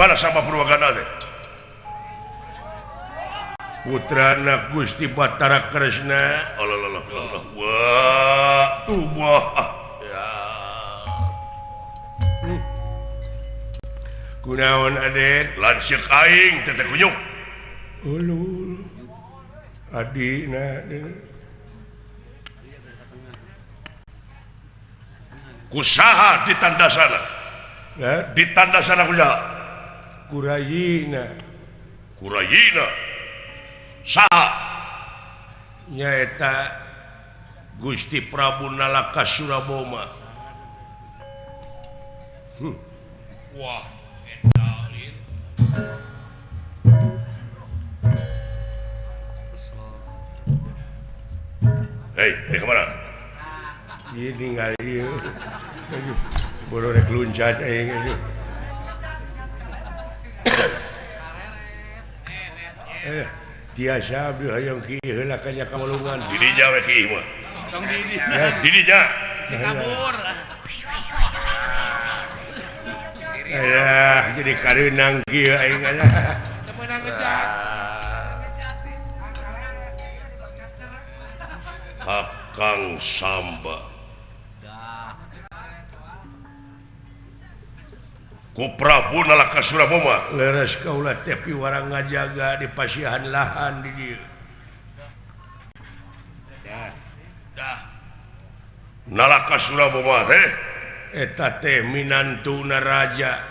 Mana Samba Purwaganda teh? Putrana Gusti Batara Kresna. Allah Allah Allah. Wah, tuh ya. Kunaon Aden? Lanceuk aing teh kunyuk. Ulul. Adina kusaha ditandasana? Ditandasana kusaha? Kurayina. Kurayina. Saha? Nyaeta Gusti Prabu Nalaka Suraboma. Wah, eta lin. Hei, di kemana? Ieu ningali ieu. Aduh, bodo rek luncat aing aduh. Tiasa abdi hayang ki heula ka nya kamalungan. Di dinya we ki mah. Tong di dinya. Di dinya. Si kabur. Alah, jadi kareunang kieu aing alah. Teu meunang ngejat. Kakang Samba. Ku Prabu Nalaka Suraboma. Leres kaula teh piwarang ngajaga di pasihan lahan di dieu. Dah. Nalaka Suraboma teh eta teh minantuna raja.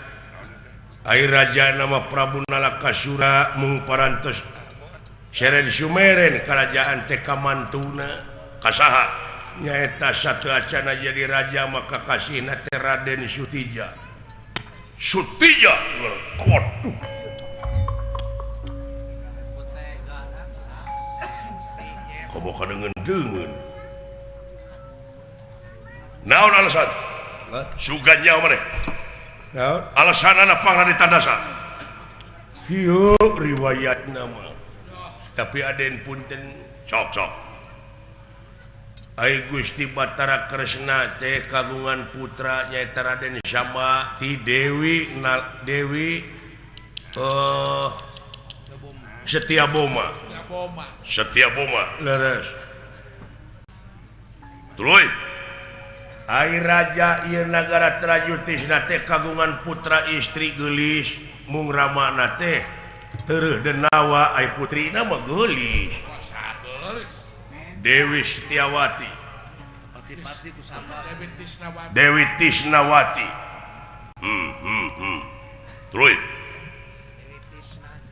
Ai raja nama Prabu Nalaka Sura mung parantos seren sumeren karajaan teh kamantuna. Kasaha? Nyaeta sateuacana jadi raja maka kasihna teh Raden Sutija. Sutija, waduh. Komo kadengeun-deungeun. Naon alasan? Sugan nyaho maneh. Naon? Alasanana pangna ditandasan. Kieu riwayatna mah. Tapi Aden punten sok-sok. Ai Gusti Batara Kresna teh kagungan putra nyaeta Raden Samba ti Dewi Dewi Setiaboma. Setiaboma. Leres. Tuluy. Ai raja ieu nagara Trajutisna teh kagungan putra istri geulis mung ramana teh tereuh denawa ai putrina mah geulis. Dewi Setiawati. Dewi Tisnawati. Tuluy.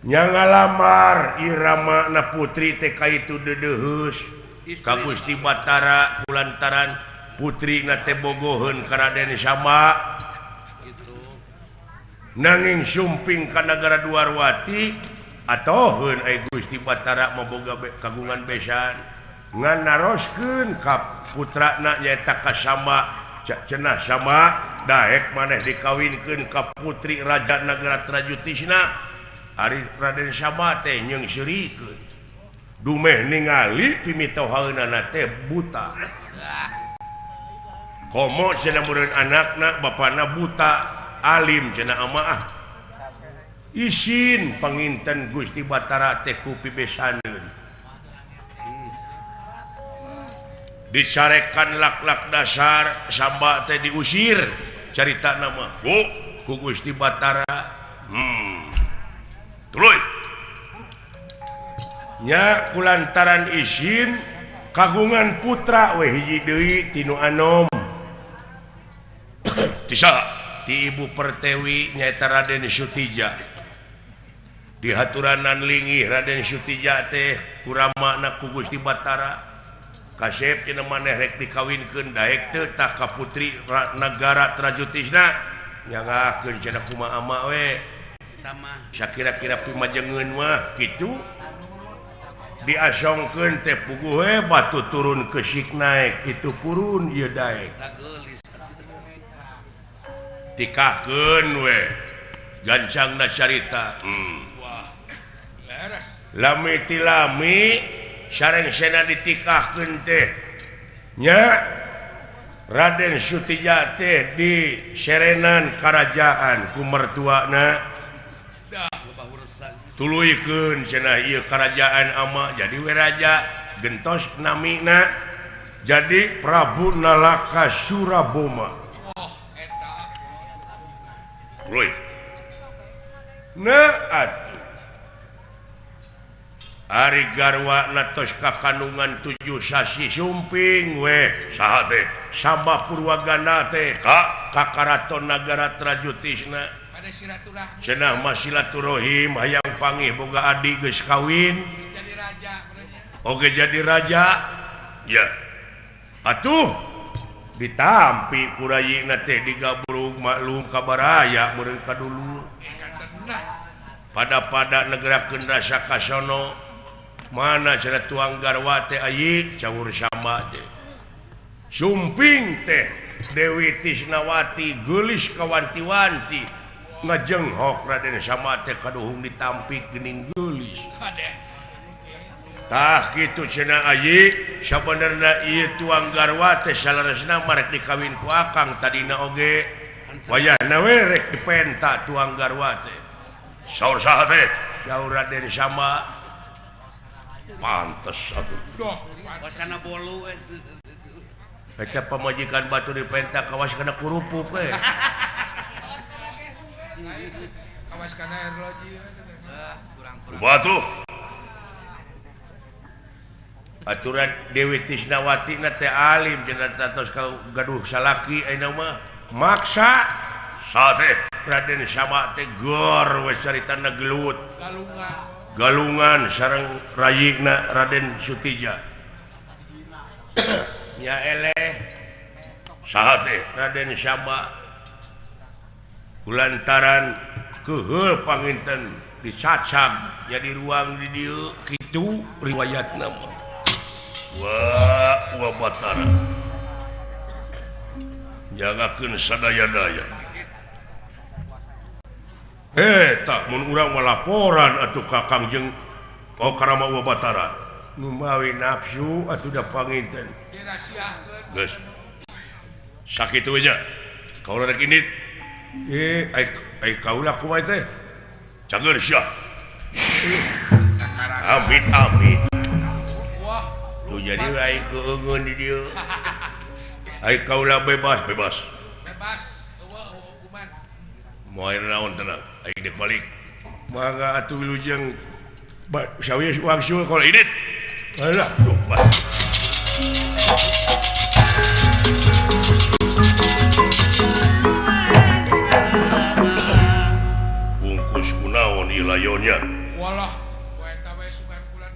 Nya ngalamar Irama na putri teh ka itu deudeuheus ka Gusti Batara kulantaran putri na teh bogoheun ka Raden Samba. Nanging sumping ka nagara Dwarwati atoheun ai Gusti Batara maboga kagungan besan. Ngan naroskeun ka putrana nyaeta ka Samba cenah Samba daek maneh dikawinkeun ka putri raja nagara Trajutisna. Ari Raden Samba teh nyeungseurikeun dumeh ningali pimitohaeunana teh buta. Komo cenah meureun anakna bapana buta alim cenah amaah. Isin panginten Gusti Batara teh ku pibesaneun. Dicarekan lak-lak dasar Samba teh diusir carita nama ku Gusti Batara. Tuluy. Nya kulantaran isin kagungan putra we hiji deui ti nu anom. Ti saha? Ti Ibu Pertewi nyaeta Raden Sutija. Dihaturanan lingih Raden Sutija teh kuramana ku Gusti Batara. Kasep cenah maneh rek dikawinkeun daek teu tah ka putri nagara Trajutisna nyanggakeun cenah kumaha ama we. Sakira-kira pimajengeun mah kitu diasongkeun teh puguh we batu turun kesik naek itu purun ieu daek. Tikahkeun we gancangna carita. Wah, leres. Lami tilami sareng sena ditikahkeun teh nya Raden Sutija teh di serenan karajaan ku mertuana Tuluykeun cenah ieu karajaan ama jadi we raja gentos namina jadi Prabu Nalaka Suraboma. Oh eta. Tuluy. Nah atuh ari garwa natos kakandungan 7 sasi sumping we saha teh Samba Purwagana teh ka karaton nagara Trajutisna pada silaturahmi cenah mah silaturahim hayang pangih boga adi geus kawin jadi raja. Oge jadi raja ya atuh ditampi ku rayina teh digabrug maklum kabaraya meureun ka dulur pada-pada negerakeun rasa kasono mana cenah tuang garwa teh ayi caur Samba teh sumping teh Dewi Tisnawati geulis kawanti-wanti ngajenghok Raden Samba teh kaduhung ditampik geuning geulis tah kitu cenah ayi sabenerna ieu tuang garwa teh saleresna marek dikawin ku akang tadina oge wayahna we rek dipenta tuang garwa teh saur saha teh saur Raden Samba pantes atuh kawas kana bolu eta pamajikan batur dipenta kawas kana kurupuk we kawas kana erloji kurang-kurang batu aturan Dewi Tisnawati na teh alim cenah tos gaduh salaki ayeuna mah maksa saha teh Raden Samba teh gor we caritana gelut galungan sareng rayigna Raden Sutija nya eleh saha teh Raden Samba kulantaran keuheul panginten dicacag jadi ruang di dieu kitu riwayatna mah. Wah wa Batara jagakeun sadaya-daya tak mun urang mah laporan atuh ka Kangjeng oh Karama Wa Batara numawi nafsu atuh da panginten geus sakitu we nya kaula rek indit ai kaula kumaha teh cager sia amit amit wah tuh jadi ai keungeun di dieu ai kaula bebas bebas bebas eueuh hukuman moal naon tenang aing dek balik mangga atuh wilujeng sawieu wangsul kalau indit alah tuh bas bungkus kunaon ieu layonnya walah eta we sugan bulan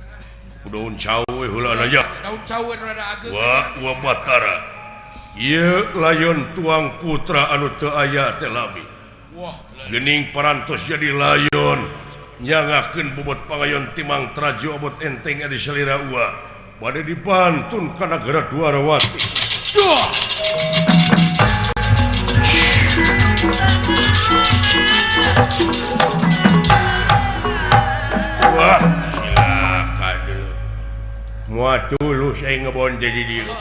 daun cau we heula aja daun cau we rada ageung wa wa Batara ieu layon tuang putra anu teu aya teh lami. Wah, gening parantos jadi layon nyangakeun bobot pangayon timang traju obot enteng ari salira ua bade dipantun ka nagara Dwarawati. Duh. Wah, silakan dulu. Moal tulus aing ngebon jadi dieu.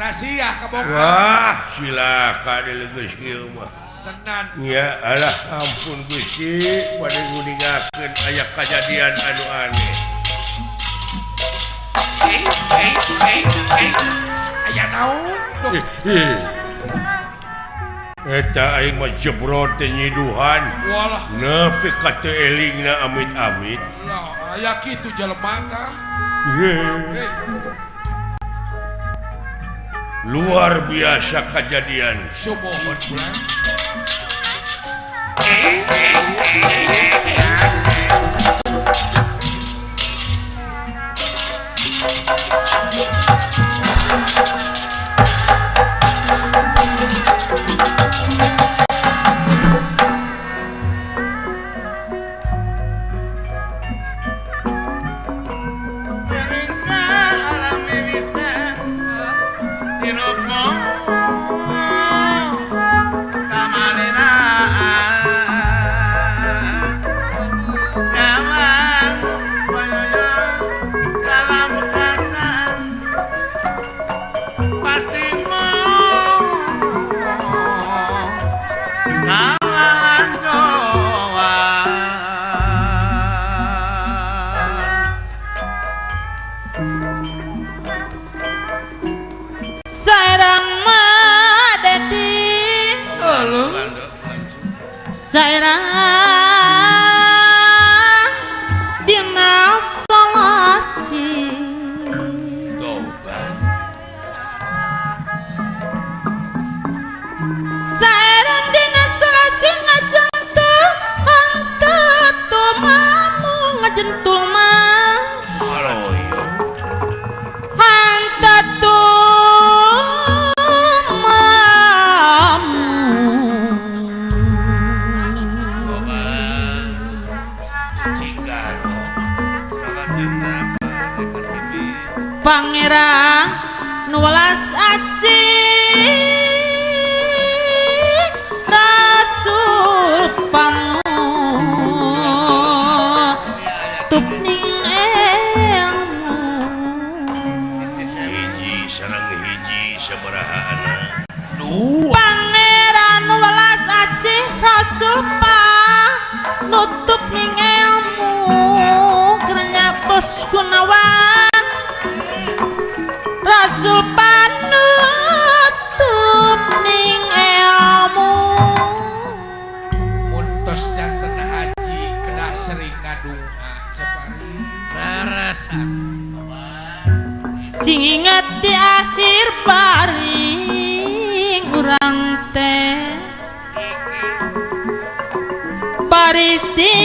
Rahasia kabongkar. Wah, silakan dulu geus kieu mah. Tenan. Ya alah ampun Gusti bade nguningakeun aya kajadian anu aneh. Aya naon? Eta aing mah jebrot teh nyiduhan. Walah. Nepi ka teu elingna amit-amit. Lah, aya kitu jelema tah. Luar biasa kejadian. Sumohon kula. Saerang mah Dedi saerang dina solasi saerang dina solasi ngajentul henteu tumamu ngajentul mah henteu tumamu Pangeran nu welas asih Rasul panutup ning ilmu hiji sareng hiji sabaraha anak Pangeran nu welas asih Rasul panutup ning ilmu gerenya bos Gunawan Rasul panutup ning ilmu mun tos janten haji kedah sering ngadunga cepari rarasan sing inget di akhir paring urang teh baris di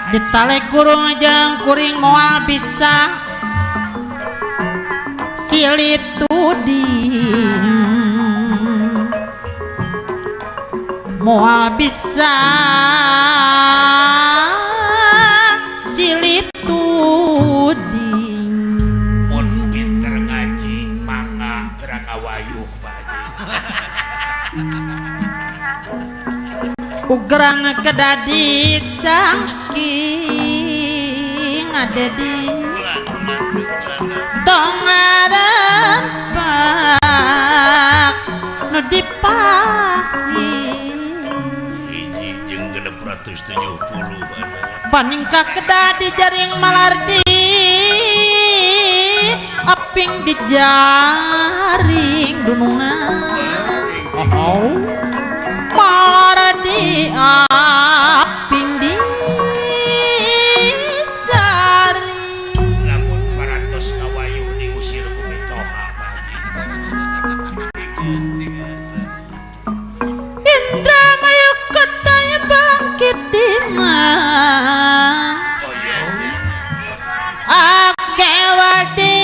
ditale kurung jeung kuring moal bisa silih tuding moal bisa silih tuding mun pinter ngaji mangga gerang ngawayuh Pak Haji ugerang kedadi cangking adedi tong arempak nu dipahi hiji jeung 670 anak paningka kedadi jaring malardi aping di jaring dunungan malardi aping di jaring lamun parantos ngawayuh diusir ku mitoha Pak Haji Indramayu kota bangkit di mah ake wadi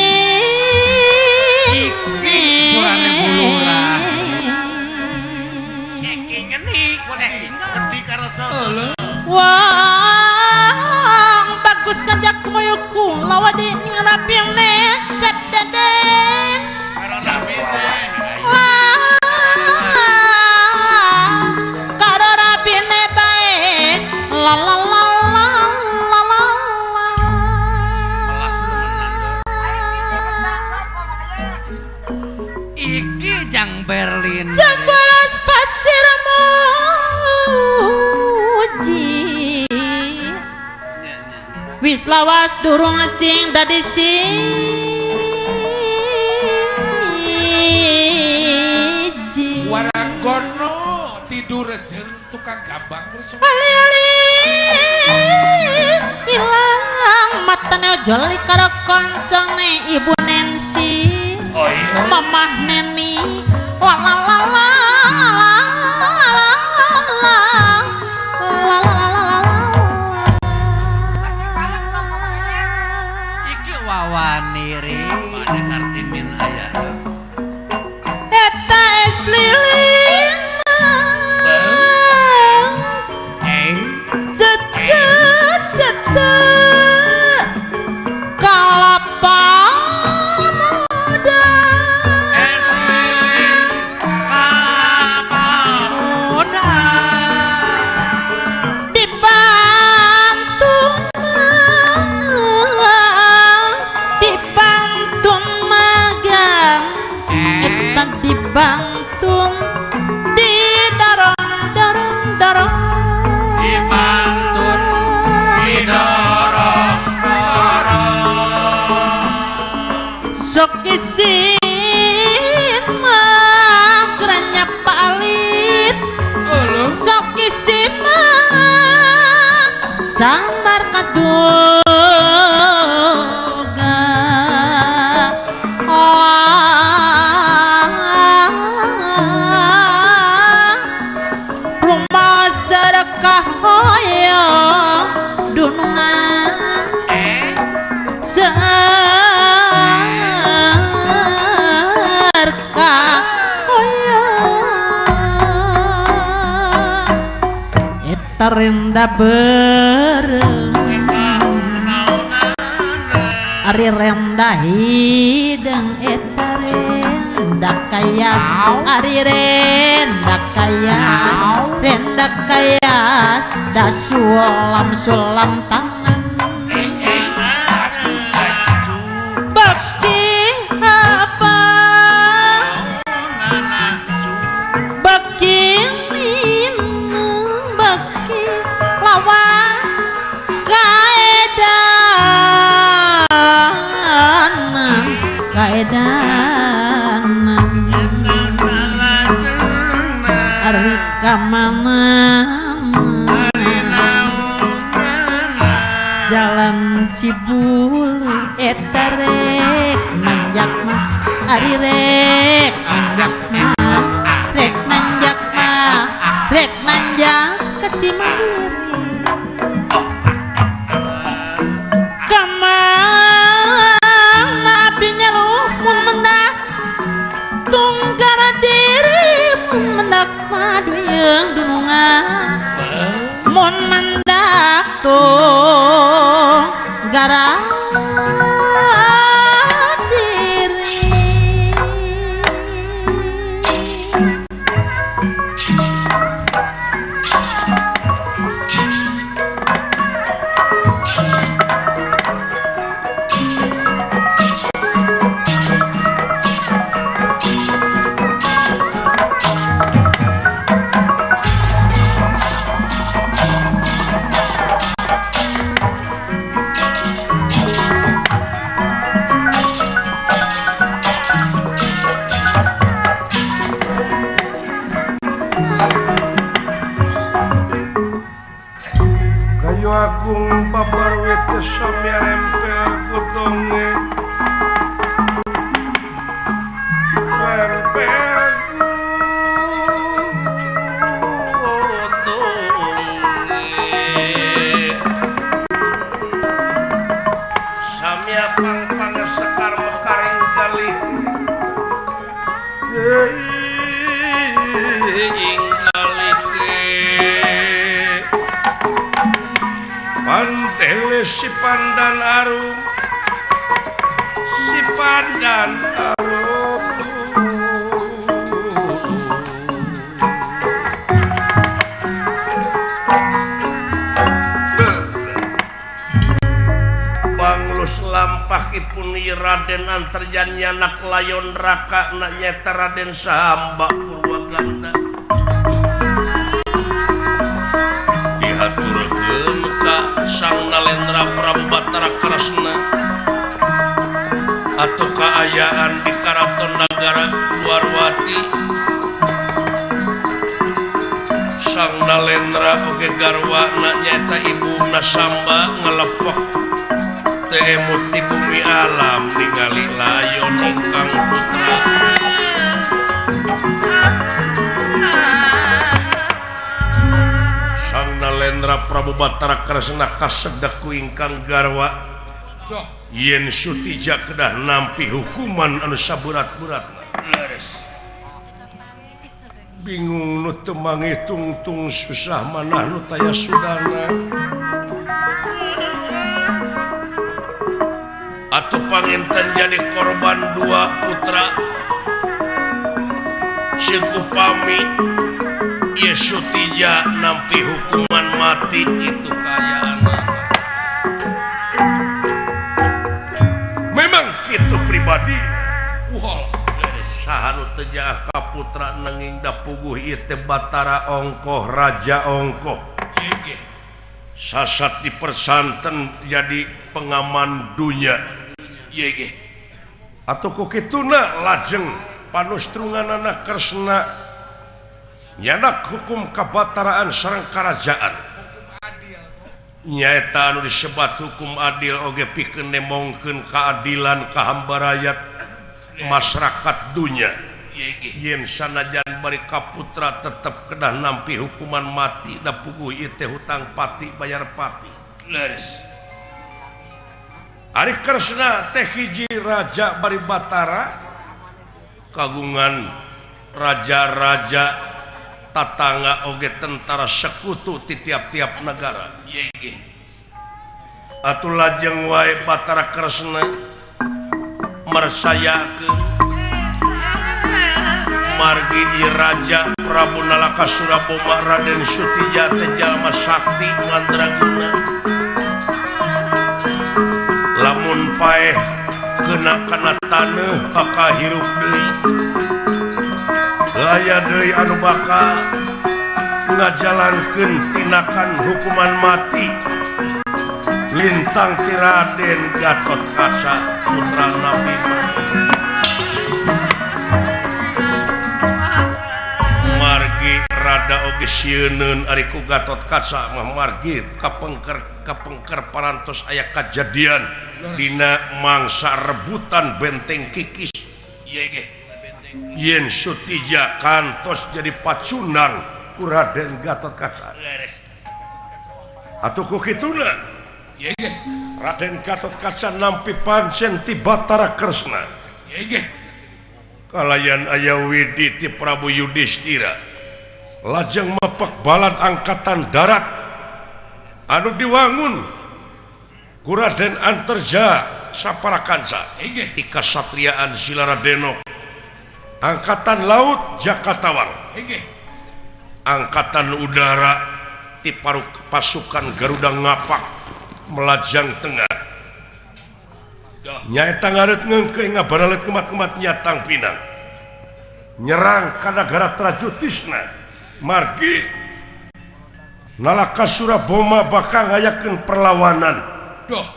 iki surane bulurah wong bagus ngajak moyo kula wadi ngerapi necep deden karo rapine bae la la la la la la la iki jang Berlin jembolas pasir muji wis lawas durung sing dadi siji Waranggono tidur jeung tukang gambang ali-ali ilang matane aja li karo kancane Ibu Nancy oh iya Mamah Neni la la la la la la la la la la iki wawaniri pada Kartimin aya eta es lilin cece kalapa muda es lilin Samar kaduga rumah sedekah hoyong dunungan serka hoyong eta renda berem ari renda hideng eta renda kayas ari renda kayas renda kayas da sulam sulam tangan bakti apa bakti minum bakti lawas kaedanan kaedanan ari kamana jalan Cibulu eta rek nanjak mah ari rek nanjak mah rek nanjak mah rek nanjak ke Cimandiri kamana abdi nyaluh mun mendak tunggara diri mun mendak madu jeung dunungan mun mendak tunggara diri. Kayu agung paparwit samya rempel kutonge rempel kutonge samya pang-pang sekar mekar ing galih ing galih Pantele si pandan arum si pandan arum Banglus lampahipun Raden Antarjani anak layon raka na nyeta Raden Samba Purwaganda dihaturkeun ka Sang Nalendra Prabu Batara Kresna atau kaayaan di Karaton Nagara Dwarwati Sang Nalendra oge garwana nyaeta ibuna Samba ngalepok teu emut di bumi alam ningali layon ingkang putra Sang Nalendra Prabu Batara Kresna kasedek ku ingkang garwa yen Sutija kedah nampi hukuman anu saberat-beratna. Leres. Bingung nu teu mangitungtung susah manah nu taya sudana. Atuh panginten jadi korban dua putra Seuk upami Ye Sutija nampi hukuman mati itu kayaanana. Memang kitu pribadi. Wah, saha nu teu jaah ka putra nanging da puguh ieu teh Batara Ongkoh Raja Ongkoh. Sasat dipersanten jadi pengaman dunya. Atuh ku kituna lajeng panustrunganana Kresna nyanak hukum kabataraan sareng karajaan. Nyaeta anu disebat hukum adil oge pikeun nemongkeun keadilan ka hamba rakyat masyarakat dunya. Yen sanajan bari kaputra tetep kedah nampi hukuman mati da puguh ieu teh hutang pati bayar pati. Leres. Ari Kresna teh hiji raja bari Batara kagungan raja-raja tatangga oge tentara sekutu di tiap-tiap negara. Atuh lajeng wae Batara Kresna mersayakeun margi di Raja Prabu Nalaka Suraboma Raden Sutija teh jalma sakti mandraguna. Lamun paeh kena kana taneuh bakal hirup deui. Laya deui anu bakal ngajalankeun tindakan hukuman mati lintang ti Raden Gatotkaca putrana Bima. Margi rada oge sieuneun ari ku Gatotkaca mah margi kapengker parantos aya kajadian dina mangsa rebutan benteng Kikis. Yen Sutija kantos jadi pacundang ku Raden Gatotkaca. Atuh ku kituna Raden Gatotkaca nampi pancen ti Batara Kresna. Kalayan aya widi ti Prabu Yudhistira lajeng mepek balad angkatan darat anu diwangun ku Raden Anterja Saparakansa ti kasatriaan Silaradenok, angkatan laut Jakatawang, angkatan udara ti pasukan Garuda Ngapak Melajang Tengah. Nyaeta ngareut ngeungkeun ngabaralet kemat-kemat nyatang pinang nyerang ka nagara Trajutisna. Margi Nalaka Suraboma bakal ngayakeun perlawanan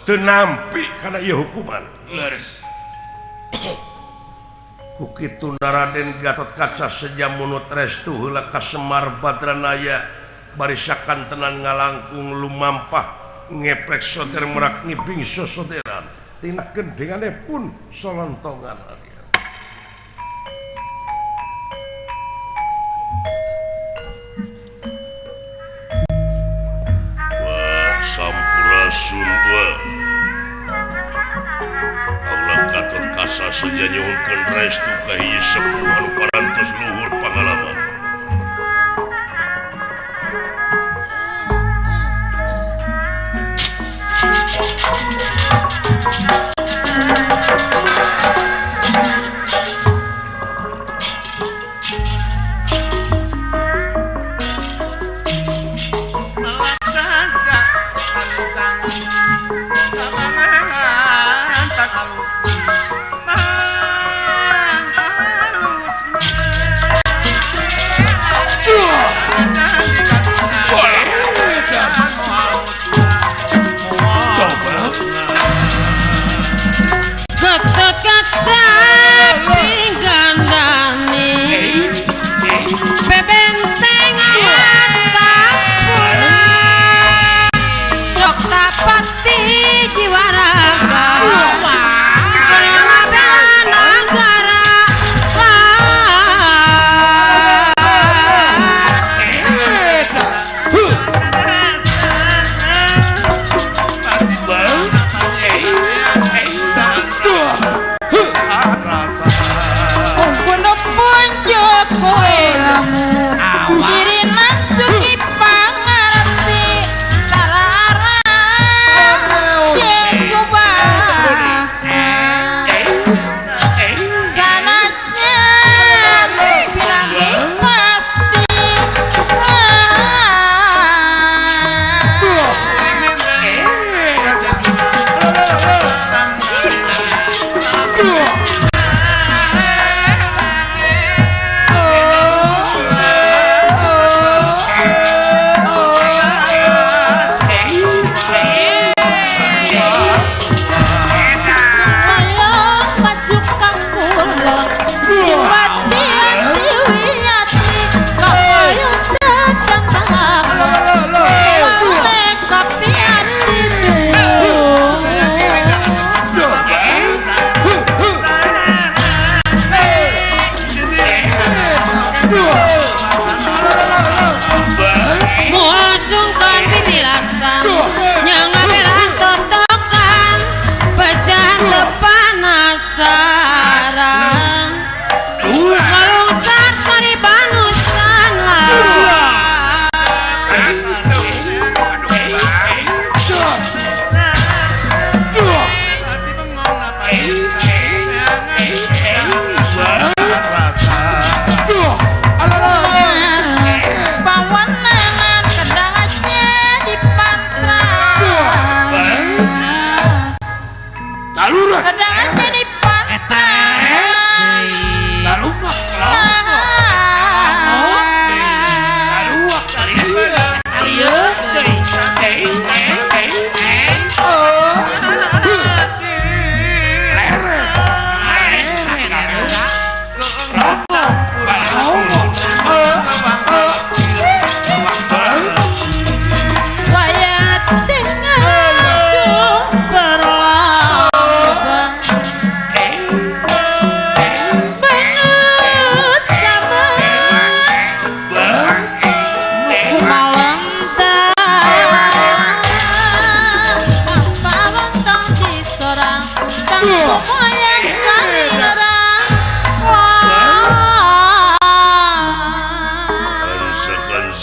teu nampi kana ieu hukuman. Leres. Ku kitu Raden Gatotkaca seja munut restu heula ka Semar Badranaya barisakan tenan ngalangkung lumampah ngeprek soder merak ngibing sosoderan tina gendengane pun solontongan. Wah, sampurasun wah. Kaula Gatotkaca seja nyuhunkeun restu ka hiji sepuh anu parantos luhur pangalaman.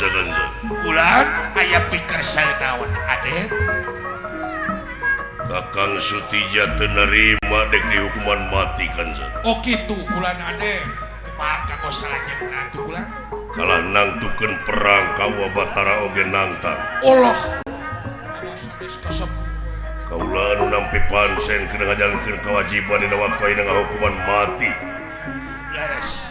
Bisa kanjeng. Kulan aya pikersa naon Aden? Kakang Sutija teu narima dek dihukuman mati kanjeng. Oh kitu kulan Aden. Kumaha kanggo salajengna atuh kulan? Kalah nangtukeun perang ka Batara oge nangtang. Allah. Sanes kasep. Kaula anu nampi pansen keur ngajalankeun kewajiban dina waktu ayeuna ngahukuman mati. Leres.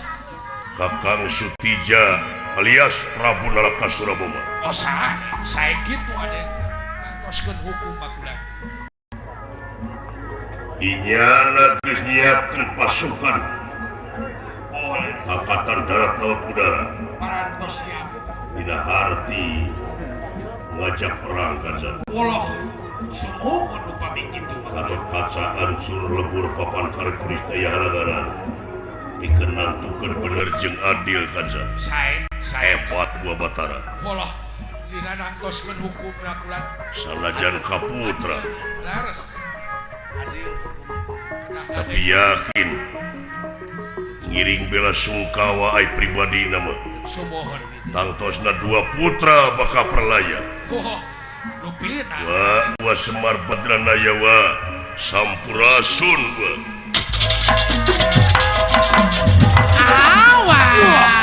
Kakang Sutija alias Prabu Nalakasura Boma. Oh sae, sae kitu Aden. Nangtoskeun hukum mah kulan. Inyana geus nyiapkeun pasukan oleh Angkatan Darat Laut Udara. Parantos siap. Dina harti ngajak perang kanjeng. Allah, sumuhun upami kitu. Gatot Kaca hancur lebur papan karep daya halagaran. Pikeun nangtukeun bener jeung adil kanjeng. Sae, sae hebat Wa Batara. Allah, dina nangtoskeun hukumna kulan. Sanajan kaputra. Leres. Adil. Tapi yakin ngiring bela sungkawa ai pribadi nama. Sumuhun. Tangtosna dua putra bakal perlaya. Oh, lupina. Wa, wa Semar Badranaya wa Sampurasun wa. Awas.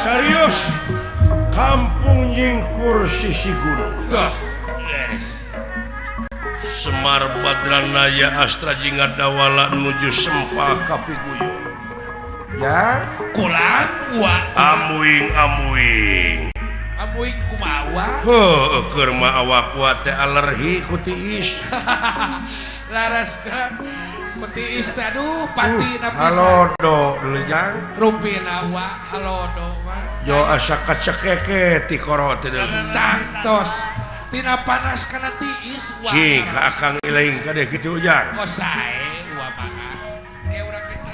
Serius kampung nyingkur sisi gunung. Leres. Semar Badranaya Astra Jingga Dawala nuju Sempah Kapiguyon. Ya, kulan wa amuing amuing. Amuing kumaha wa? Heuh, keur mah awak wa teh alergi ku tiis. Laras kan ku tiis teh aduh patina pisan. Halodo deui jang. Rupina wa halodo wa. Jo asa kacekeke ti koro teh deui. Tangtos. Tina panas kana tiis wa. Cik ka akang iling kade kitu ujang. Oh sae wa mangga. Ke urang kitu.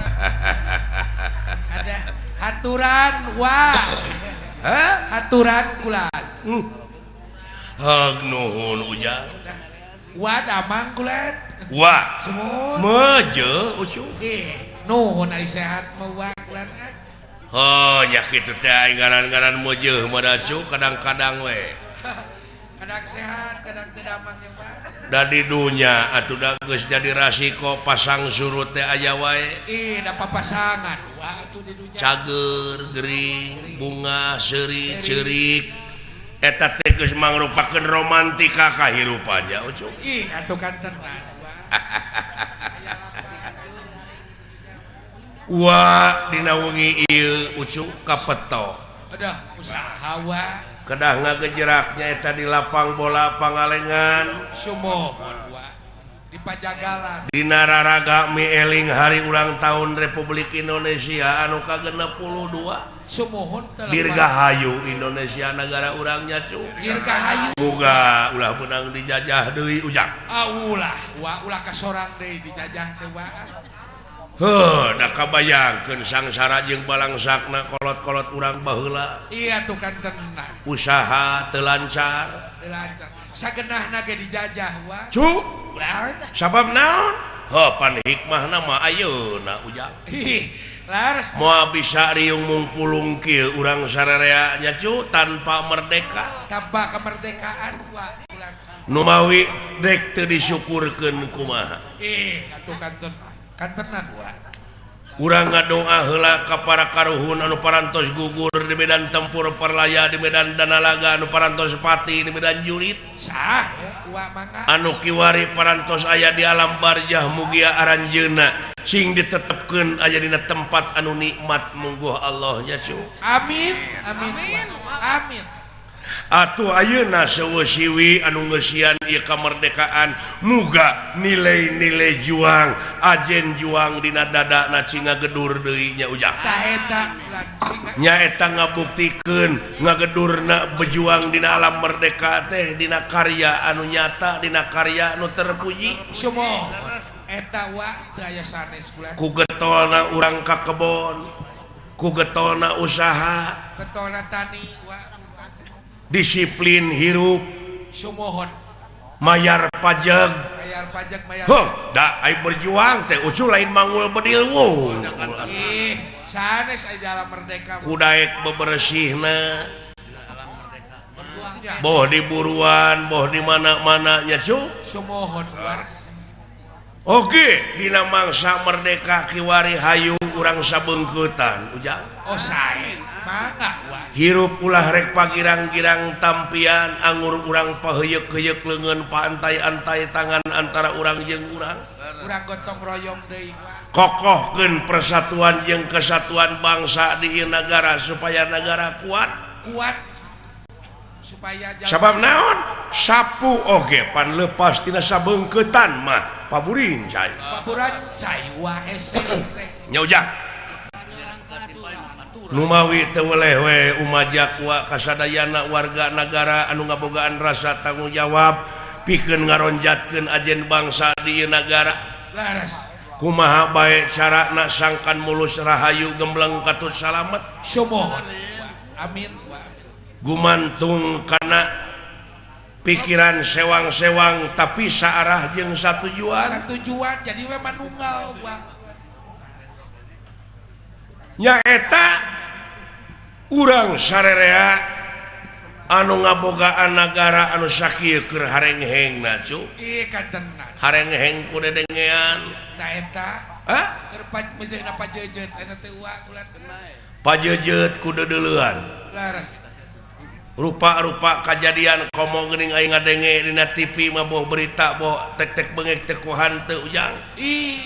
Ada haturan wa. Hah? Haturan kulan. Hag nuhun ujang. Wa damang kulan. Wa. Sumuhun. Meje ucu. Ih, nuhun ari sehat mah wa kulan. Oh, nya kitu teh aing ngaran-ngaran meujeun mah dacu kadang-kadang we. Kadang sehat, kadang teu damang ya, Pak. Da di dunya atuh da geus jadi rasiko pasang surut teh aya wae. Ih, da papasangan wa atuh di dunya. Cager, gering, bunga, seuri, ceurik. Eta teh geus mangrupakeun romantika kahirupan nya ucuk. Ih, atuh kan tenan wa. Wa dina wengi ieu ucuk kapeto. Aduh, usaha wa. Kedah ngagejeraknya eta di lapang bola Pangalengan. Sumuhun wa. Di Pajagalan. Dina raraga mieling hari ulang tahun Republik Indonesia anu ka-62. Sumuhun teh. Dirgahayu Indonesia negara urangnya cu. Dirgahayu. Muga ulah menang dijajah deui ujang. Ah ulah, wa ulah kasorang deui dijajah teh wa. Heuh, da kabayangkeun sangsara jeung balangsakna kolot-kolot urang baheula. Iya tuh kan tenan. Usaha teu lancar. Teu lancar. Sagenahna ge dijajah wa. Cu. Ulah. Sabab naon? Heuh, pan hikmahna mah ayeuna ujang. Ih, laras. Moal bisa riung mungpulung kieu urang sararea nya cu tanpa merdeka. Tanpa kemerdekaan wa. Numawi dek teu disyukurkeun kumaha. Ih, atuh kan tenan. Kantenan wa. Urang ngadoa heula ka para karuhun anu parantos gugur di medan tempur Perlaya, di medan Danalaga, anu parantos pati di medan Jurit. Sah wa mangga. Anu kiwari parantos aya di alam barjah mugia aranjeuna sing ditetepkeun aya dina tempat anu nikmat mungguh Allah nya cu. Amin amin amin. Amin. Atuh ayeuna seueuh siwi anu ngeusian ieu kamerdekaan muga nilai-nilai juang ajen juang dina dadana cing ngagedur deui nya ujang. Tah eta nya eta ngabuktikeun ngagedurna berjuang dina alam merdeka teh dina karya anu nyata dina karya anu terpuji. Sumuhun eta wa teu aya sanes kula. Ku getolna urang ka kebon. Ku getolna usaha getolna tani disiplin hirup sumohon mayar pajak mayar huh da ai berjuang teh ucu lain mangul bedil wuh ih sanes ai dalam merdeka kudaek bebersihna boh di buruan boh di mana-mana nya cu sumohon oke dina mangsa merdeka kiwari hayu urang sabeungkeutan ujang oh sae mangga hirup ulah rek pagirang-girang tampian angur urang paheuyeuk-heuyeuk leungeun paantai-antai tangan antara urang jeung urang urang gotong royong deui kokohkeun persatuan jeung kesatuan bangsa di ieu nagara supaya nagara kuat kuat supaya sabab naon sapu oge pan lepas tina sabeungkeutan mah paburin cai paburan cai wa hese teh nya ujang numawi teu weleh we umajak wa kasadayana warga nagara anu ngabogaan rasa tanggung jawab pikeun ngaronjatkeun ajen bangsa di ieu nagara laras kumaha bae carana sangkan mulus rahayu gembleng katut salamet sumohon amin gumantung kana pikiran sewang-sewang tapi saarah jeung satujuan satujuan jadi we manunggal nyaeta urang sarerea anu ngabogaan nagara anu sakieu keur harenghengna cu ih katenan harengheng ku dedengean na eta hah keur pajeuna pajejeut eta teh uang ulah pajejeut ku deudeulean laras rupa-rupa kajadian komo geuning aing ngadenge dina TV mah boh berita boh tek-tek bengek teh ku hanteu ujang ih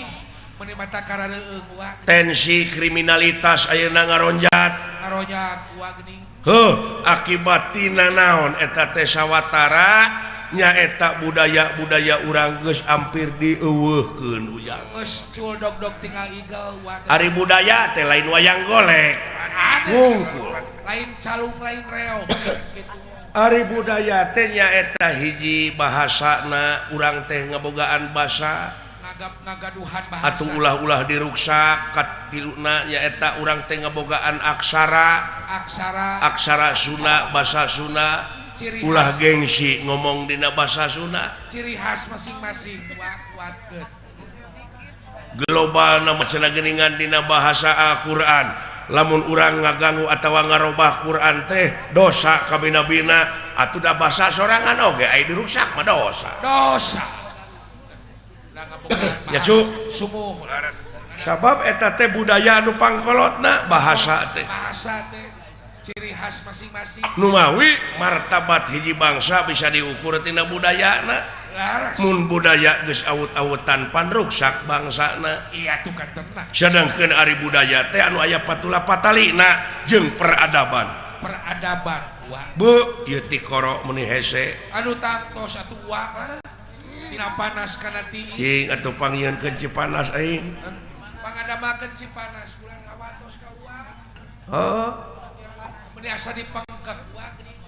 meuni mata karareueung wa tensi kriminalitas ayeuna ngaronjat ngaronjat wa geuning heuh akibat tina naon eta teh sawatara nyaeta budaya-budaya urang geus hampir dieuweuhkeun ujang geus cul dog-dog tinggal igel wa ari budaya teh lain wayang golek wungkul lain calung lain reog gitu. Ari budaya teh nyaeta hiji bahasana urang teh ngabogaan basa ngagaduhan bahasa atuh ulah-ulah diruksak katiluna nyaeta urang teh ngabogaan aksara aksara aksara Sunda basa Sunda ciri ulah gengsi ngomong dina basa Sunda ciri khas masing-masing kuatkeun global nama cenah geuningan dina bahasa Al-Qur'an lamun urang ngaganggu atawa ngarobah Quran teh dosa kabina-bina atuh da basa sorangan oge aya diruksak mah dosa dosa ya cu sabab eta teh budaya anu pangkolotna bahasa teh bahasa teh ciri khas masing-masing numawi martabat hiji bangsa bisa diukur tina budayana mun budaya geus awut-awutan pan ruksak bangsana iya tuh katenna sedangkeun ari budaya teh anu aya patula patalina jeung peradaban peradaban wah bu ieu tikoro meuni hese anu tangtos atuh wah tina panas kana tiis cing atuh pangieunkeun Cipanas aing pangadamakeun Cipanas bulan kawatos ka uang heuh meuni asa dipengkek wah geuning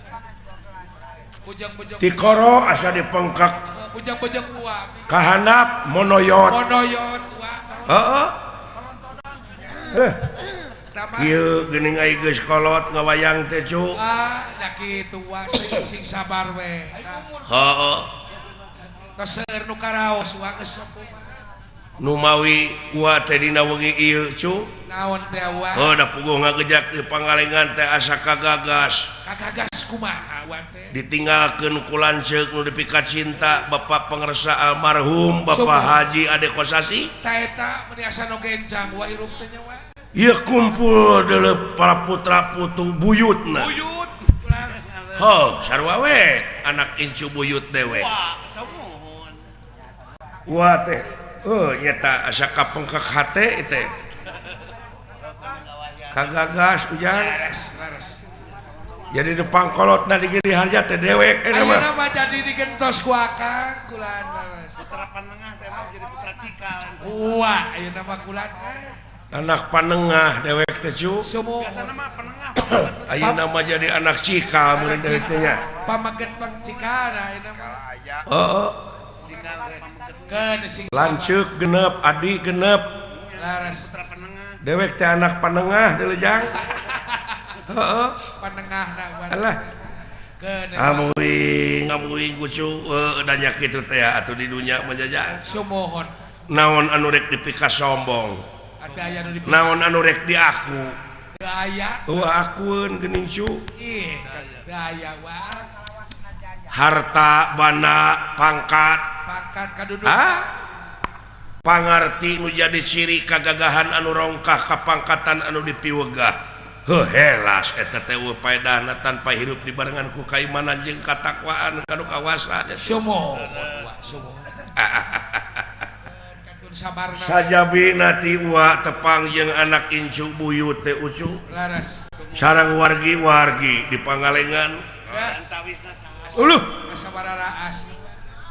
bujang-bujang tikoro asa dipengkek bujang-bujang uang kahanap monoyot monoyot uang heeh eh kieu geuning ai geus kolot ngawayang teh cu ah nya kitu wa sing sabar we heeh tos seueur nu karaos wa geus numawi wa teh dina wengi ieu cu naon teh wa heuh da puguh ngagejak di Pangalengan teh asa kagagas kagagas kumaha wa teh ditinggalkeun ku lanceuk nu dipika cinta Bapak Pangersa almarhum Bapak Haji Ade Kosasi ta eta meuni asa nu gencang wa hirup teh nya wa ieu kumpul deuleu para putra putu buyutna buyut heuh sarua we anak incu buyut dewe wa teh oh nyata asa kapengkek hate teh kagagas ujang jadi depan kolotna di Giri Harja teh dewek eta mah ayeuna mah jadi digentos ku akang kulan leres putra panengah teh mah jadi putra cikal wah ayeuna mah kulan anak panengah dewek teh cu biasana mah penengah ayeuna mah jadi anak cikal meureun dewek teh nya pamaget pang cikal ayeuna mah heeh lanceuk genep adi genep Dewek teh anak panengah deuleu jang. Heeh. Panengahna alah. Amuing amuing kucu da nya kitu teh atuh di dunya mah jajang. Sumuhun. Naon anu rek dipika sombong. Naon anu rek diaku. Teu aya. Eueuh akueun geuning cu. Ih, teu aya wae. Harta banda pangkat. Pangkat kadudukan. Pangarti nu jadi ciri kagagahan anu rongkah kapangkatan anu dipiwegah. Heuh helas eta teh eueuh paedahna tanpa hirup dibarengan ku kaimanan jeung katakwaan kanu kawasa. Sumuhun sumuhun. Sajabina ti uwa tepang jeung anak incu buyut teh ucu. Laras. Sareng wargi-wargi di Pangalengan. Uluh.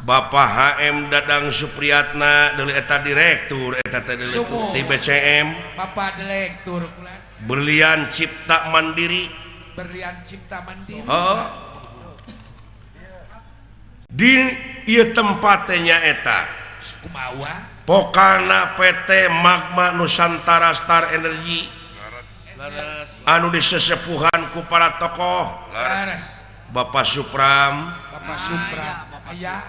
Bapak HM Dadang Supriyatna deuli eta direktur eta teh deuli ti BCM. Bapak direktur kula. Berlian Cipta Mandiri. Berlian Cipta Mandiri. Heeh. Di ieu tempat teh nyaeta kumaha? Pokana PT Magma Nusantara Star Energy anu disesepuhan ku para tokoh. Bapak Supram, Bapak Supram, aya,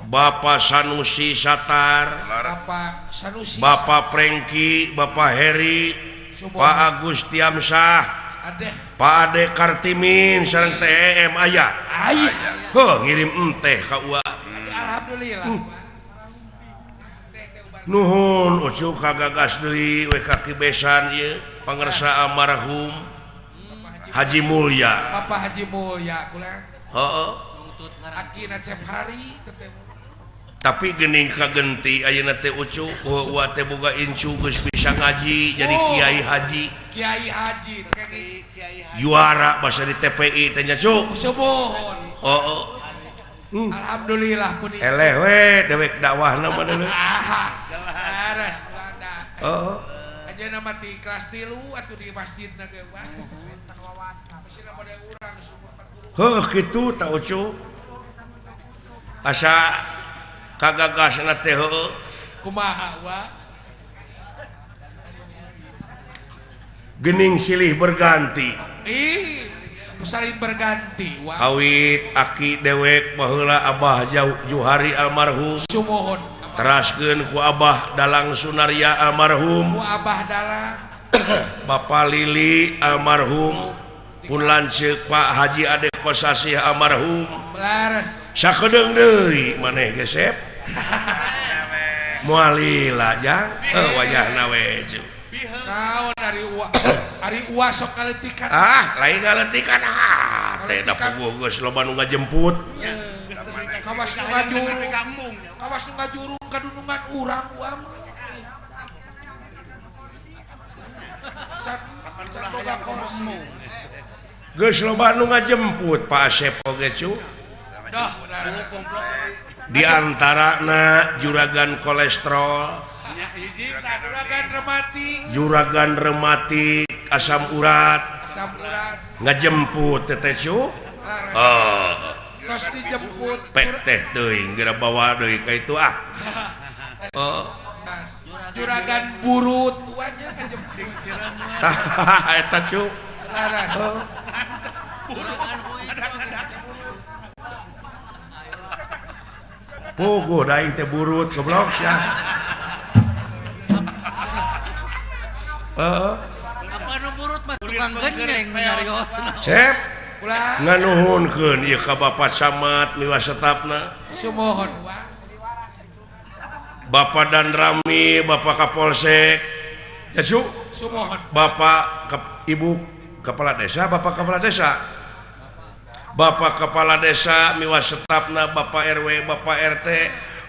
Bapak Sanusi Satar, Bapak Sanusi, Bapak Prengki, Bapak Heri, Pak Agus Tiamsah, Pak Ade Kartimin sareng TEM aya. Heuh ngirim enteh ka ua. Alhamdulillah. Nuhun ucu kagagas deui we ka kibesan ieu pangersa almarhum Haji Mulya. Bapak Haji Mulya kula. Heeh. Akina Cep Hari teh. Tapi geuning kagenti ayeuna teh ucu uwa teh boga incu geus bisa ngaji jadi kiai haji. Kiai haji juara basa di TPI teh nya cu. Sumuhun. Heeh. Alhamdulillah pun eleh we dewek dakwahna mah deuleu. Laras kula. Heeh. Ayeuna mah ti kelas 3 atuh di masjidna ge wah. Masjidna bade urang sumur 40. Heuh kitu ta ucu. Asa kagagasna teh heueuh. Kumaha wa? Geuning silih berganti. Ih, saling berganti wa. Kawit aki dewek baheula Abah Juhari almarhum. Sumuhun. Teraskeun ku Abah Dalang Sunarya almarhum. Ku Abah Dalang. Bapak Lili almarhum. Pun lanceuk Pak Haji Ade Kosasih almarhum. Laras. Sakedeung deui maneh ge sep. Moal lila jang wayahna we cu. Naon ari uwa ari uwa sok ngaletikan. Ah, lain ngaletikan ah teh da puguh geus loba nu ngajemput. Kawas nu ngajurung. Kawas nu ngajurung kadunungan urang uwa mah. Can boga kursi. Geus loba nu ngajemput Pak Asep oge cu. Dah, di antarana juragan kolesterol, juragan rematik, juragan rematik, asam urat, ngajemput teteh cu. Oh, tos dijemput. Pek teh teuing geura bawa deui ka itu ah. Oh, juragan burut wanya ngajemput. Eta cu. Laras. Puguh daing teh burut goblok sia. Heeh. Apa nu burut mah tukang gendeng nyariosna. Cep. Nganuhunkeun ieu ka Bapak Camat miwa setapna. Sumuhun. Bapak Danrami, Bapak Kapolsek. Ya cu. Sumuhun. Bapak Ibu Kepala Desa, Bapak Kepala Desa. Bapak Kepala Desa miwa setapna, Bapak RW, Bapak RT,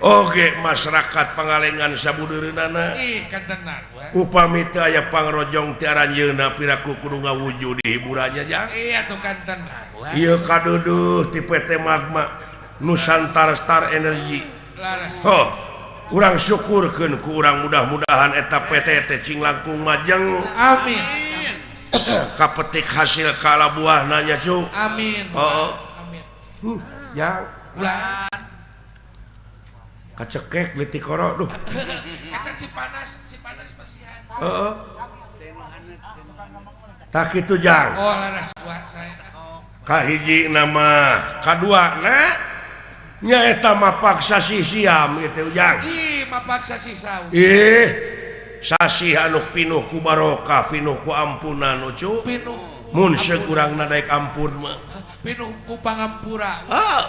oge masyarakat Pangalengan sabudeureunana. Ih, kantenan we. Upami teu aya pangrojong ti aranjeunna piraku kudu ngawujud di hiburannya jang. Iya tuh kantenan we. Ieu kaduduh ti PT Magma Nusantara Star Energy. Laras. Oh, urang syukurkeun ku urang mudah-mudahan eta PT teh cing langkung majeng. Amin. Kapetik hasil kala buah nanya cu. Amin. Oh, amin. Yang ulah kacekek leutik koro duh. Eta Cipanas, Cipanas masihan. Heeh. Tak kitu jang. Oh laras buat saya. Kahiji nama, kadua na nyaeta mapak sasih siam ieu ujang. Ih, mapak sasih saum. Ih, sasih anu pinuh ku barokah, pinuh ku ampunan ucu. Pinuh. Mun sekurang nadaek ampun mah. Pinuh ku pangampura. Heeh.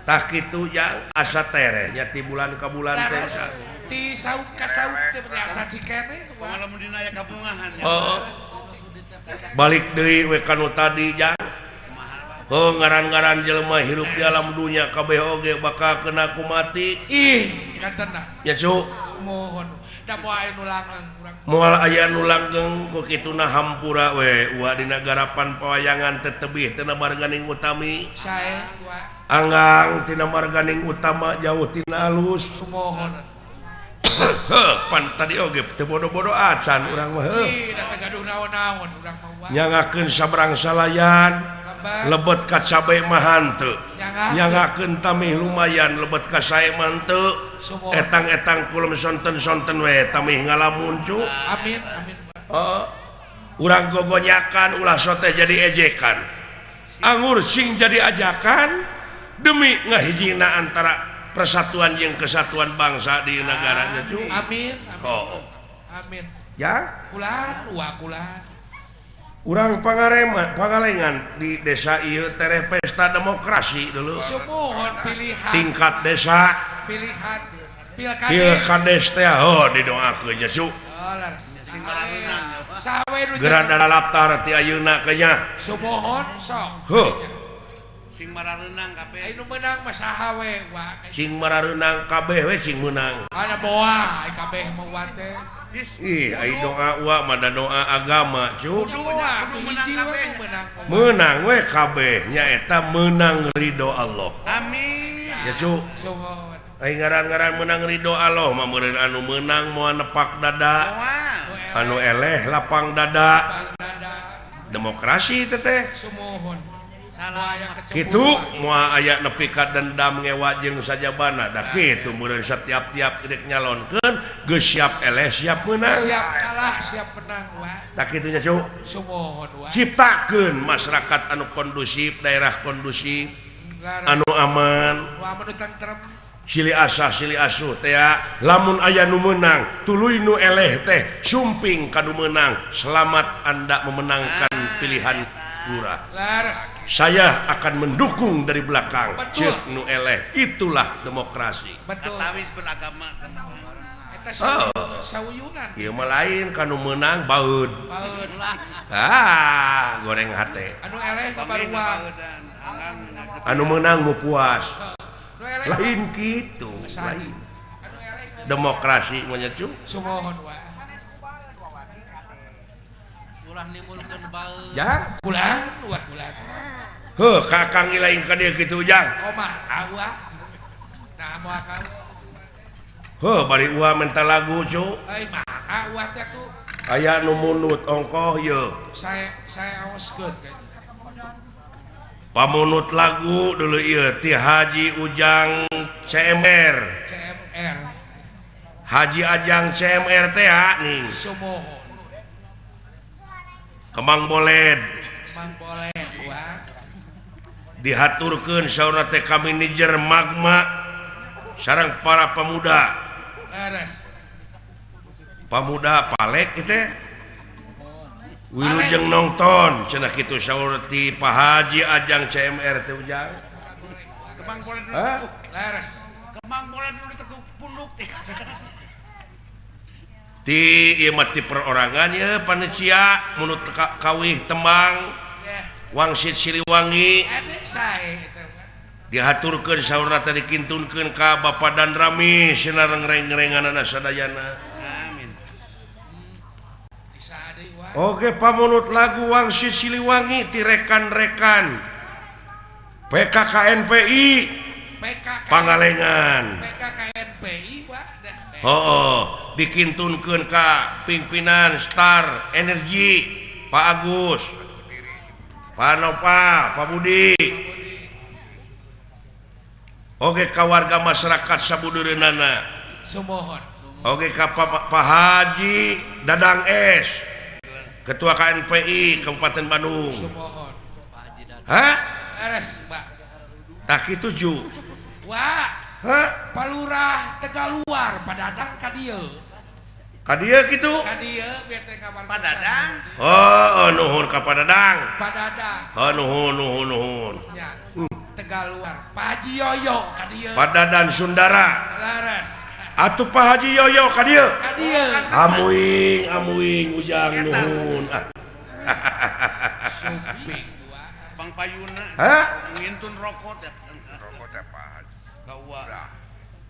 Tah kitu jang asa tereh nya ti bulan ka bulan teh. Ti saum ka saum teh asa cikene. Lamun dina aya kabungahan. Heeh. Balik deui we kanu tadi jang. Oh ngaran-ngaran jelema hirup di alam dunya kabeh oge bakal kena ku mati. Ih, kantenna. Ya cu. Mohon. Da moal aya nu langgeng urang. Moal aya nu langgeng ku kituna hampura we uwa dina garapan pawayangan teh tebih tina marganing utami. Sae wa. Anggang tina marganing utama jauh tina alus. Sumohon. Pan tadi oge teu bodo-bodo acan urang mah. Ih, da teu gaduh naon-naon urang mah wa. Nyangakeun sabrang salayan. Lebet ka cabe mah henteu. Nyangakeun tamih lumayan lebet ka sae mah henteu. Etang-etang kulem sonten-sonten we tamih ngalamun cu. Amin amin. Heeh. Urang gogonyakan ulah sote jadi ejekan. Angur sing jadi ajakan demi ngahijina antara persatuan jeung kesatuan bangsa di negaranya cu. Amin amin. Oh. Amin. Ya? Kulan wa kulan. Urang Pangalengan di desa ieu tereh pesta demokrasi dulu. Sumuhun pilihan. Tingkat desa. Pilihan pilkades. Pilkades teh oh didoakeun nya cu. Oh laras. Saha nu geura dalaptar ti ayeuna kenya. Sumuhun sok. Heuh. Sing marareunang kabeh. Anu meunang mah saha we wa. Sing marareunang kabeh we sing meunang. Ana moal ai kabeh mah wa teh. Ih, ai doa wa mah da doa agama cu. Kudu menang we kabeh nyaeta menang ridho Allah. Amin. Ya cu. Ai ngaran-ngaran menang ridho Allah mah meureun anu meunang moal nepak dada. Anu eleh lapang dada. Demokrasi teh teh. Sumuhun. Kitu moal aya nepi ka dendam ngewa jeung sajabana da kitu meureun setiap-tiap rek nyalonkeun geus siap eleh siap meunang. Siap kalah siap menang wa. Tah kitu nya cu. Sumuhun wa. Ciptakeun masyarakat anu kondusif, daerah kondusif, anu aman. Wa anu tentrem. Silih asah silih asuh teh lamun aya nu meunang tuluy nu eleh teh sumping ka nu meunang. Selamat Anda memenangkan pilihan lurah. Saya akan mendukung dari belakang. Ceuk nu eleh, itulah demokrasi. Betul. Katawis beragama. Eta sauyunan. Ieu mah lain kanu meunang baeud. Baeud lah. Ah, goreng hate. Anu eleh kabaruang. Anu meunang mu puas. Lain kitu, lain. Demokrasi mah nya cu. Sumuhun wa. Ulah nimbulkeun baeud. Jang, kulan wa kulan. Heuh, kakang ilaing ka dieu kitu jang. Omah awah. Nah moal ka. Heuh, bari uah menta lagu cu. Euy mah awah teh tuh. Aya nu munut ongkoh yeuh. Saya aoskeun Pamunut lagu dulu ieu ti Haji Ujang CMR. CMR. Haji Ajang CMR teh nih. Sumuhun. Kemang Boled. Kemang Boled wah. Dihaturkeun saurna teh ka manajer Magma sareng para pemuda. Leres. Pemuda palek kitu teh. Wilujeng nonton cenah kitu saur ti Pak Haji Ajang CMR teh Ujang. Kemang Boled. Leres. Kemang Boled nu ditekuk punduk teh. Ti ieu mah ti perorangan ye panitia munut kawih tembang Wangsit Siliwangi dihaturkeun saurna teh dikintunkeun ka Bapak dan Rami cenah reng-renganana sadayana. Amin. Oke pamunut lagu Wangsit Siliwangi ti rekan-rekan PKKNPI Pangalengan. PKKNPI wah. Oh, dikintunkeun ka pimpinan Star Energi Pak Agus, Pak Nova, Pak Budi. Oke ka warga masyarakat sabudureunana. Sumuhun. Oke ka Pak Haji Dadang S Ketua KNPI Kabupaten Bandung. Sumohon. Hah? Beres, Pak. Tak kitu ju. Wah. Hah? Palurah Tegaluar Padadang ka dieu. Ka dieu kitu? Ka dieu bieu teh kabar Padadang. Oh, nuhun ka Padadang. Padadang. Oh, nuhun nuhun nuhun. Nya. Tegaluar. Pak Haji Yoyo ka dieu. Padadan Sundara. Leres. Atuh Pak Haji Yoyo ka dieu. Ka dieu. Amuing amuing ujang nuhun. Ah. Suping. Bang Payuna. Hah? Ngintun rokok teh. Rokok teh Pak Haji. Kawa.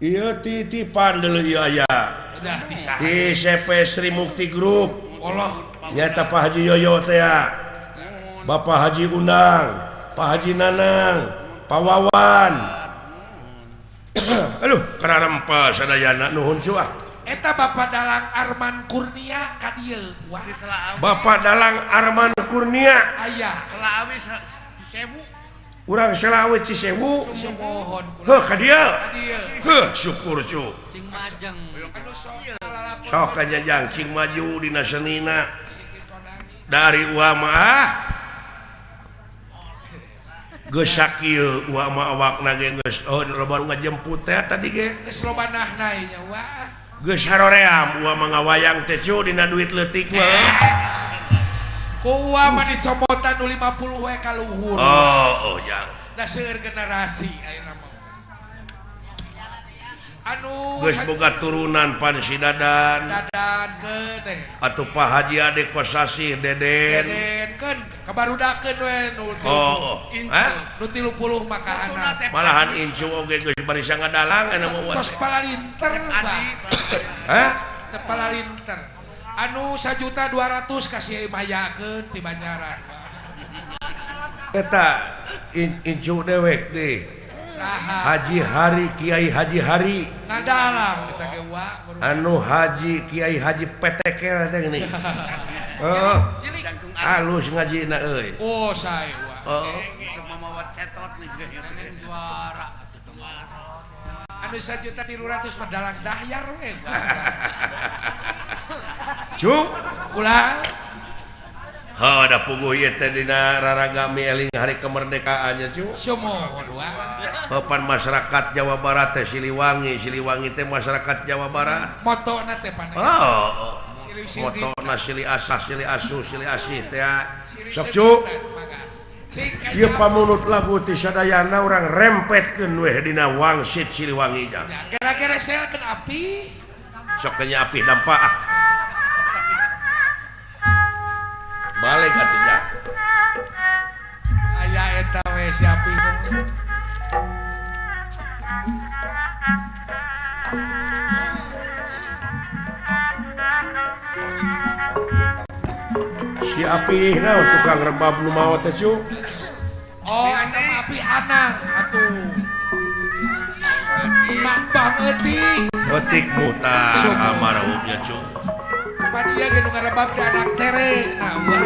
Ieu titipan deuleu ieu aya. Udah disah. Di CP Sri Mukti Group. Allah. Nyata Pak Haji Yoyo teh ya. Bapak Haji Undang, Pak Haji Nanang, Pak Wawan. Aduh, kararempa sadayana nuhun cu ah. Eta Bapak Dalang Arman Kurnia ka dieu. Wah. Bapak Dalang Arman Kurnia. Aya. Selaawi Cisewu. Urang Selaawi Cisewu. Sumohon. Heuh ka dieu. Ka dieu. Heuh, syukur cu. Cing majeng. Anu sok sok kanyajang cing maju dina senina. Dari uama ah. Geus sakieu uama awakna ge geus oh loba nu ngajemput teh tadi ge. Geus loba nahnai nya wah. Geus haroream uama ngawayang teh cu dina duit leutik mah. Ku uama dicomotan nu 50 we ka luhur. Oh, oh jang. Da seueur generasi ayeuna mah. Anu geus boga turunan pan si Dadan. Dadan keun deh. Atuh Pak Haji Ade Kosasih Deden. Deden keun kabarudakeun we nu 30. Nu 30 mah kahana. Malahan incu oge geus barisa ngadalang anu mah. Tos palalinter Pak. Hah? Teu palalinter. Anu 1.200.000 kasih mayakeun ti Banjaran. Eta incu dewek deh. Haji Hari Kiai Haji Hari ngadalang eta ge wa anu Haji Kiai Haji PTK teh geuning. Heeh. Halus ngajina euy. Oh sae wa. Heeh. Semua cetot nih juara atuh teh. Anu 1.300.000 mah dalang dahyar we. Cu ulah. Ha da puguh ieu teh dina raragami eling hari kemerdekaannya cu. Sumuhun wa. Papan masyarakat Jawa Barat teh Siliwangi, Siliwangi teh masyarakat Jawa Barat. Motona teh pan. Oh. Motona silih asah, silih asuh, silih asih teh. Sok cu. Ieu pamunut lagu ti sadayana urang rempetkeun weh dina wangsit Siliwangi jang. Gara-gara selkeun api. Sok nya api dampak ah. Balik atuh nya. Aya eta we si api. Si api naon tukang rebab nu maot teh cu? Oh, eta mah api anang atuh. Mak bang eutik. Eutik muta amarahumnya cu. Pan ieu ge nu ngarebab di anak tere. Nah, wah.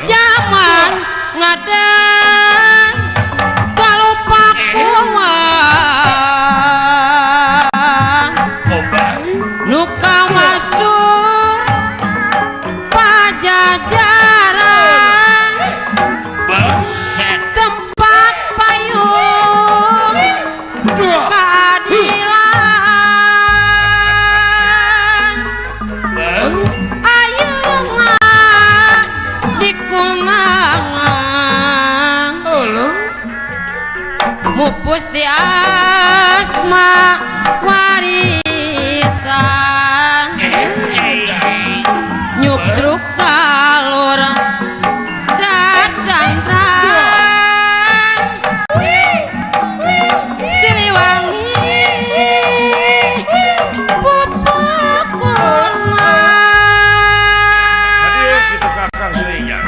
Jaman ngadang kalupak uang nu kamasur Pajajaran tempat payung keadilan ayeuna dikunangan mupus di asma warisan nyutruk kalur cacangkrang Siliwangi pupuk puna. Kitu kakang seunya.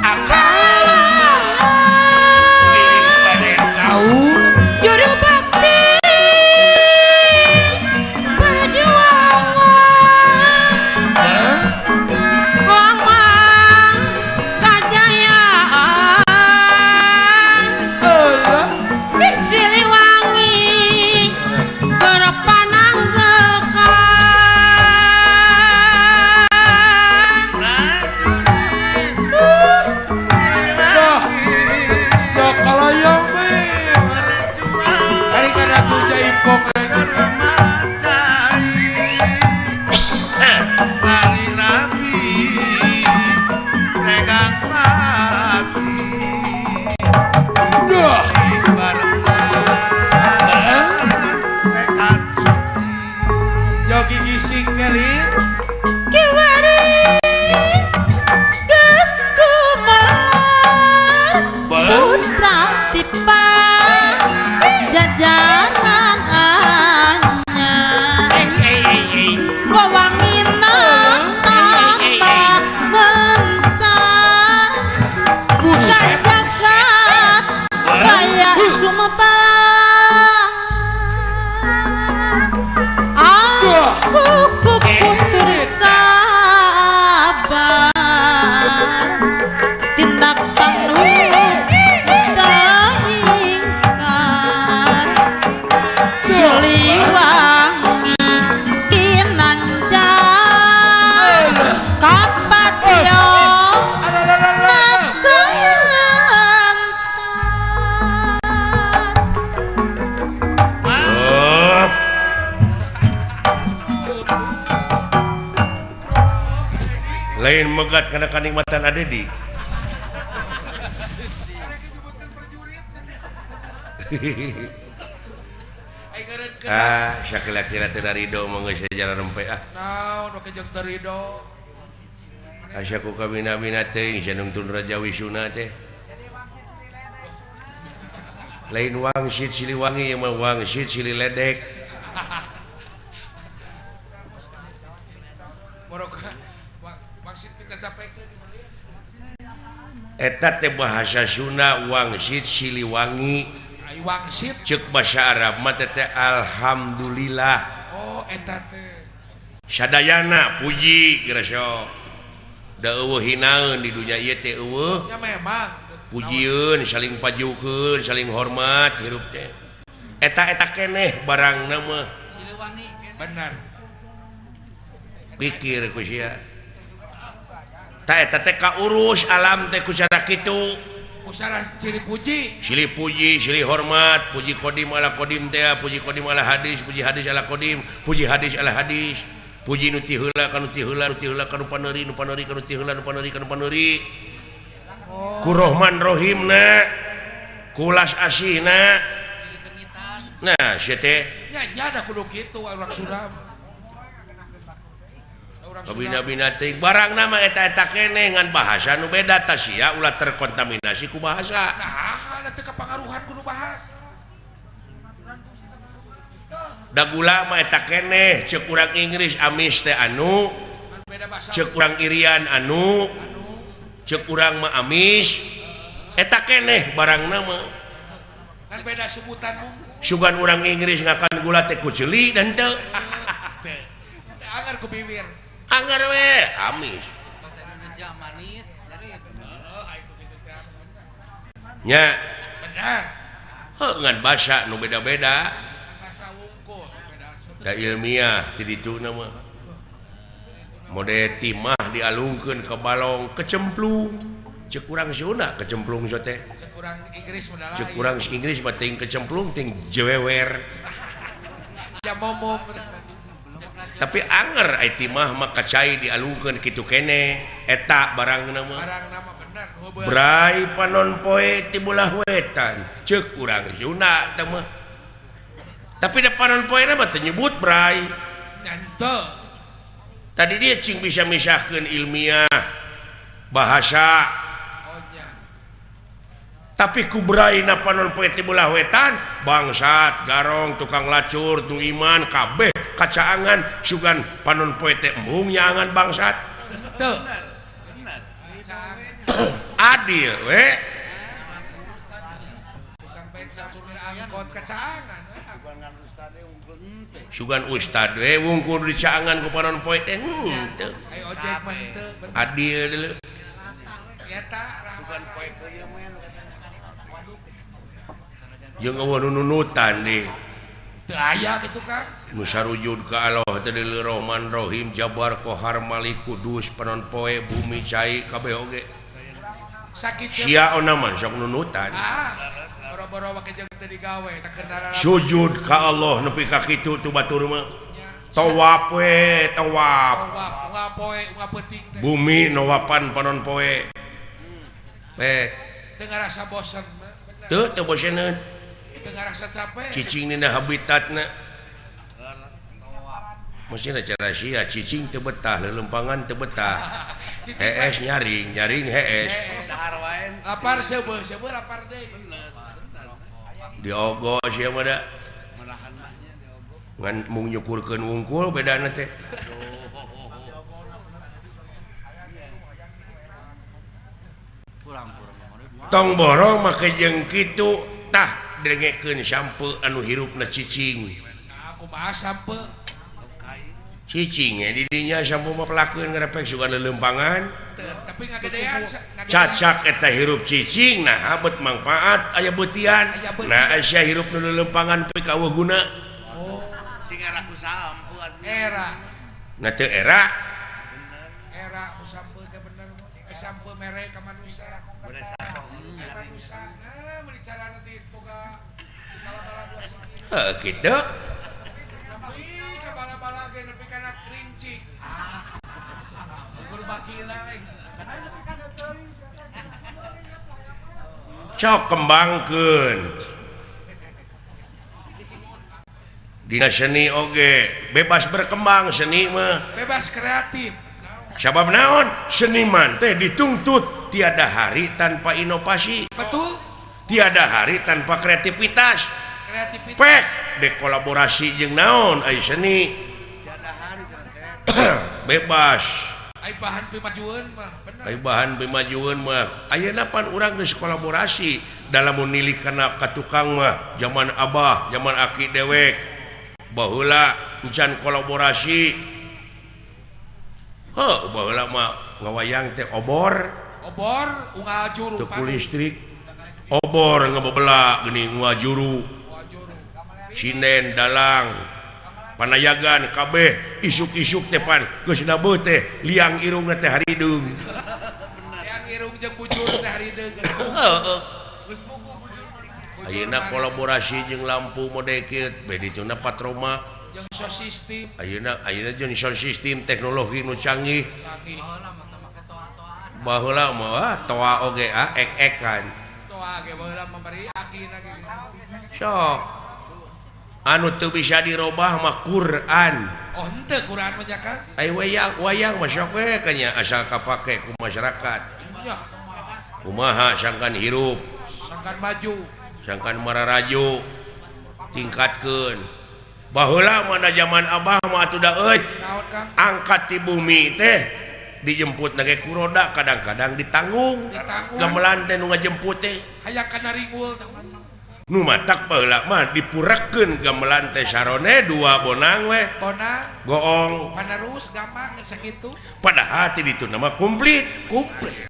Akal. Lain megat kana kanikmatan Adedi. Ah, sakila-kila teu rido mah geus sejarah rempe ah. Naon nu kejeng teu rido. Asa ku kabina-bina teuing sanungtun Raja Wisuna teh. Lain wangsit Siliwangi ieu mah wangsit Sililedek. Eta teh bahasa Sunda wangsit Siliwangi. Wangsit cek bahasa Arab mah teh alhamdulillah. Oh eta teh sadayana puji geura sok. Da eueuh hinaeun di dunya ieu teh eueuh. Ya memang pujieun saling pajukeun saling hormat hirup teh. Eta-eta keneh barangna mah. Siliwangi bener. Pikir ku sia. Ta eta teh kaurus alam teh ku cara kitu. Usara ciri puji, silih puji, silih hormat, puji kodim ala kodim teh, puji kodim ala hadis, puji hadis ala kodim, puji hadis ala hadis, puji nu ti heula ka nu ti heula, nu ti heula ka nu paneuri, nu paneuri ka nu ti heula, nu paneuri ka nu paneuri. Ku Rohman Rohimna, kulas asihna. Nah, sia teh nya nya da kudu kitu urang Sunda. Kabina-bina teuing barang nama eta-eta keneh ngan bahasa nu beda tah sia ulah terkontaminasi ku bahasa. Nah, teu kapangaruhan kudu bahasa. Da gula mah eta keneh ceuk urang Inggris amis teh anu, ceuk urang Irian anu, ceuk urang mah amis. Eta keneh barang nama. Kan beda sebutan. Sugan urang Inggris ngakan gula teh ku ceuli dan teu. Angar ku bibir. Anggar we amis. Bahasa Indonesia manis dari nya benar. Heuh ngan basa nu beda-beda. Basa wungkul beda. Da ilmiah ti dituna mah. Mode timah dialungkeun ke balong kecemplung. Ceuk urang Sunda kecemplung so teh. Ceuk urang Inggris mah lain. Ceuk urang Inggris mah ting kecemplung ting jewewer. Ya momong. Tapi anger ai timah mah kacai dialungkeun kitu keneh eta barangna mah. Barangna mah bener. Bray panon poe ti belah wetan ceuk urang Sunda teh mah. Tapi da panon poe mah teu nyebut bray. Nya tadi dia cing bisa misahkeun ilmiah bahasa. Oh nya. Tapi ku braina panon poe ti belah wetan bangsat garong tukang lacur tu iman kabeh kacaangan sugan panon poe teh embung nyaangan bangsat teu adil we tukang bensin supir angkot kacaangan sugan ustad we wungkul dicaangan ku panon poe teh henteu ai ojek mah teu adil deuleu eta sugan poe peuyeum jeung eueuh nu nunutan deui teu aya kitu Kang. Nu sarujud ka Allah teh deuleu Rahman Rahim Jabar Kohar Malik Kudus panon poe bumi cai kabeh oge. Sakit sia ona mah sok nunutan. Ah, boro-boro wake jeung teu digawe teh kendaraan. Sujud ka Allah nepi ka kitu tu batur mah. Tawaf we, tawaf. Tawaf, unggal poe, unggal peuting. Bumi nawapan panon poe. Pek. Teu ngarasa bosen. Teu teu boseneun. Teu ngarasa capek. Cicing dina habitatna. Mestina cara sia cicing teu betah, lelempangan teu betah. Hees nyaring, nyaring hees. Dahar wae. Lapar seubeuh, seubeuh lapar deui. Diogo sia mah da. Ngan mung nyukurkeun wungkul bedana teh. Tong borong make jeung kitu tah dengekeun sampe anu hirupna cicing. Kumaha sampe? Cicing di dinya sampe mah pelakeun ngarepek sugan lelempangan. Tapi ngagedean cacak eta hirup cicing nah bet mangfaat aya beutian. Nah sia hirup nu lelempangan teu eueuh guna. Oh, sing era ku sampe atuh. Era. Nah teu era. Era ku sampe teh bener. Sampe mere ka manusia. Manusia nah meuli carana di boga bala-bala dua segi. Heuh kitu. Nepi ka bala-bala ge nepi kana kerincik. Cok kembangkeun. Dina seni oge bebas berkembang seni mah. Bebas kreatif. Sabab naon? Seniman teh dituntut tiada hari tanpa inovasi. Betul. Tiada hari tanpa kreativitas. Kreativitas. Pek dekolaborasi jeung naon ai seni. Tiada hari bebas. Ai bahan pimajueun mah bener. Ai bahan pimajueun mah. Ayeuna pan urang geus kolaborasi dalam nilik kana ka tukang mah zaman abah, zaman aki dewek. Baheula encan kolaborasi. Heuh, baheula mah ngawayang teh obor. Obor unggal juru. Teu ku listrik. Obor ngebebela geuning unggal juru. Sinden dalang panayagan kabeh isuk-isuk teh pan geus nabeuh teh liang irungna teh harideung. Liang irung jeung bujur teh harideung. Heeh. Ayeuna kolaborasi jeung lampu mode kieu beh dituna patroma jeung sound system. Ayeuna ayeuna jeung sound system teknologi nu canggih. Canggih. Baheula mah toa oge ah ek-ekan. Toa ge baheula mah bari akina ge. Sok. Anu teu bisa dirobah mah Quran. Oh henteu Quran mah jaka. Ai wayang wayang mah sok we kanya asal kapake ku masyarakat. Nya. Kumaha sangkan hirup, sangkan maju, sangkan mararaju tingkatkeun. Baheula mah da zaman abah mah atuh da euy. Angkat ti bumi teh dijemput na ge ku roda kadang-kadang ditanggung. Gamelan teh nu ngajemput teh. Hayang kana ringgul teh. Nu matak baheula mah dipurekeun gamelan teh sarone dua bonang we. Bonang goong. Panerus gampang sakitu. Padahal ti ditu mah komplit, komplit.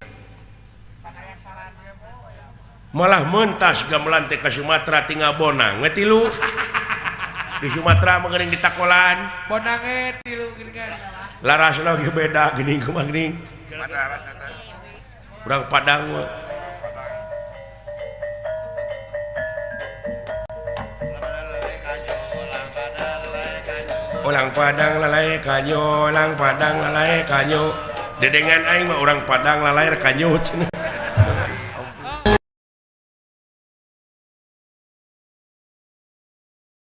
Malah mentas gamelan teh ka Sumatera tinggal bonang we tilu. Di Sumatera mah geuning ditakolan. Bonang ge tilu geuningan. Larasna ge beda geuning kumaha geuning. Urang Padang mah. Orang Padang lalai kanyo, orang Padang lalai kanyo. Dedengan aing mah orang Padang lalai kanyo cenah.